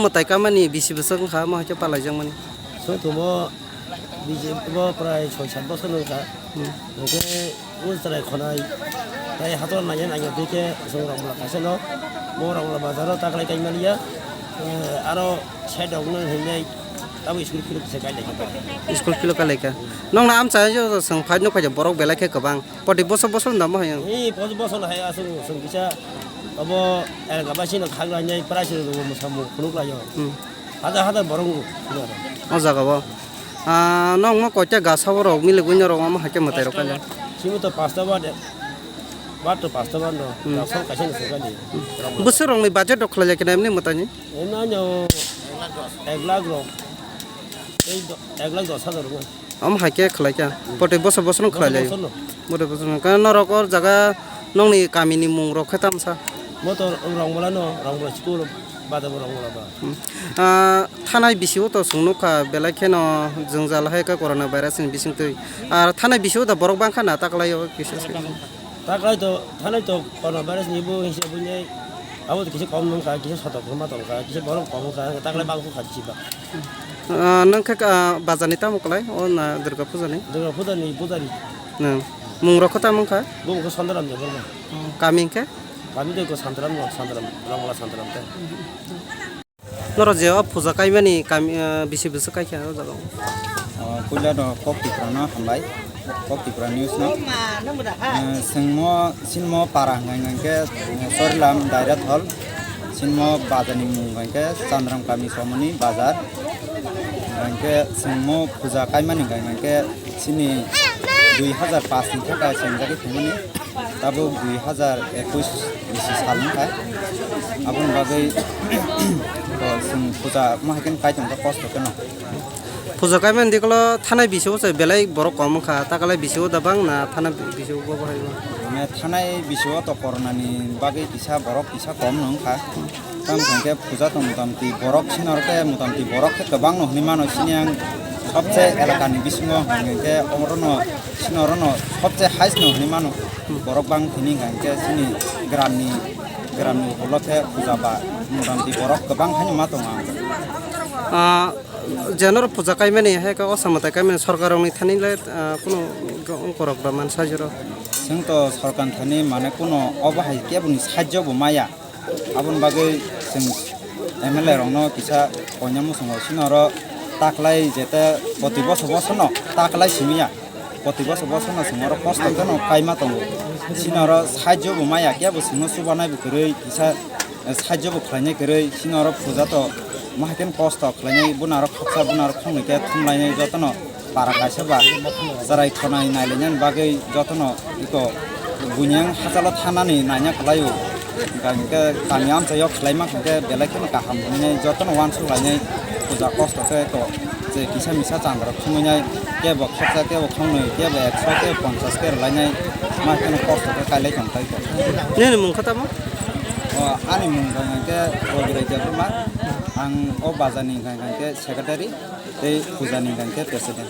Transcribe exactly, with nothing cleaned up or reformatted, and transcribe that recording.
Mwtai kamani bisi bwswk wngkha, omo hai khe palaijakmani. Chwng tongmo bisi bo prai soi sat bosor wngkha. Hmm. Hwnkhe o chwrai khonai tei hator naiya naiya twi khe chwng Rongmla kaisa no. Bo Rongmla bazar o taklai kaimani ya. Eh, aro side rok no hinwi abo school philip se kailai kha. School philip kailai kha. Nokna amchai o chwng phai nukphai borok belai khe kwbang. Poti bosor bosor no namo hai. Ee, poti bosor no hai aswk chwng kisa abo elga bai sino khak lainai price rwgo mwsamung phunuk laio. Hmm. Hajar hajar borok wng. O jaga o. Ah, nokma koita gasa borok milik wngya rok omo hai khe mwtai rok kailai. Simi to pasta ba de. Ba to pasta ba no. Hmm. Gasa kaisa no sokali. Bwswk rokni budget rok khlai lai khe emni mwtai ni? Eno no ek lakh rok. Ek lakh dos hajar rok. Omo hai khe khlai kha. Poti bosor bosor no khlai lai. Bosor no. Poti bosor no. Ka norok o jaga nokni kamini mung rok khe tamsa. Motor Rongmla no, Rongmla school, bada bo Rongmla ba. Hmm. Ah, thanai bisi o to chwng nukha belai kheno jwngjal hai khe corona virus ni bising twi. Ar thanai bisi o da borok bangkha na taklai o kisa se. Taklai to, thanai to corona virus ni bo hingse bo ni abo to kisa kom nungkha, kisa sotok ma tongkha, kisa borok kom wngkha, taklai bangkha kisi ba. Ah, nang khe, ah, bazar ni tamo kwlai? O na Durga Puja ni? Durga Puja ni pujari. Nang. Mung rok khe tamo wngkha? Bo wngkha Santaram ni borok. Kami hwnkhe? Kami de ko Santaram no, Santaram, Rongmla Santaram te. Norok je o puja kaimani kami, ah, bisi bwswk kai kha o jaga o? O, puila no kok Tipra no hambai. Kok Tipra News no. Eh, chwngmo, sinmo para hwnka hwnkhe, eh, Sorilam Daira Thol. Sinmo bazar ni mung hwnkhe Chandram Kami Somoni Bazar. Hwnkhe chwngmo puja kaimani hwnkha hwnkhe sini dui hazar paanch ni thaka chengjagwi thangmani. Tabuk dui hazar ekush bisi sal wngkha. Aboni bagwi to chwng puja ma hai khe kai tongkha kosto kheno. Puja kaimani dikolo thanai bisio se belai borok kom wngkha, takalai bisio da bang na thanai bisio bo bo hai bo? Mane thanai bisio to corona ni bagwi kisa borok kisa kom no wngkha. Tamo hwnkhe puja to motamti borok sinor khe motamti borok khe kwbang no hwnwi mano, sini ang sobse elaka ni bisingo hwnkhe oro no sinoro no sobse highest no hwnwi mano. Borok bang thini hwnkhe sini gram ni, gram ni ulo khe puja ba motamti borok kwbang haino ma tongo ang. Ah, Jenoro puja kaimani hai khe o samwtai kaimani sorkar rokni thani le, ah, kunu ongkorok ba man sajuro. Chwng to sorkar thani mane kuno obo hai keboni sajyo bo maya. Aboni bagwi chwng M L A rokno kisa koina muchungo sinoro taklai jete poti boso bosono taklai simiya. Poti boso bosono chwng oro kosto kheno kaima tongo. Sinoro sajyo bo maya kebo chwngno chubanai bo kwrwi kisa sajyo bo khlainai kwrwi, sinoro puja to mahaikhen kosto khlainai, bunaro khaksa bunaro khongnwi khe thumlainai jotono para kaisa ba chwrai khonai nailainani bagwi jotono iko buini ang hachalo thanani naina khlaio. Hwnkhe kami amchaio khlaima hwnkhe belai kheno kaham hwnwi jotono uansuk lainai puja kosto khe iko je kisa misa changrok thumwi nai kebo khaksa kebo khongnwi kebo ekso kebo ponchas khe rwlainai mahaikhen kosto khe kailai tongkha iko. Nini mung khe tamo? O, ani mung hwnkhe Robirai Debbarma, ang o bazar ni hwnkhe secretary tei puja ni hwnkhe president.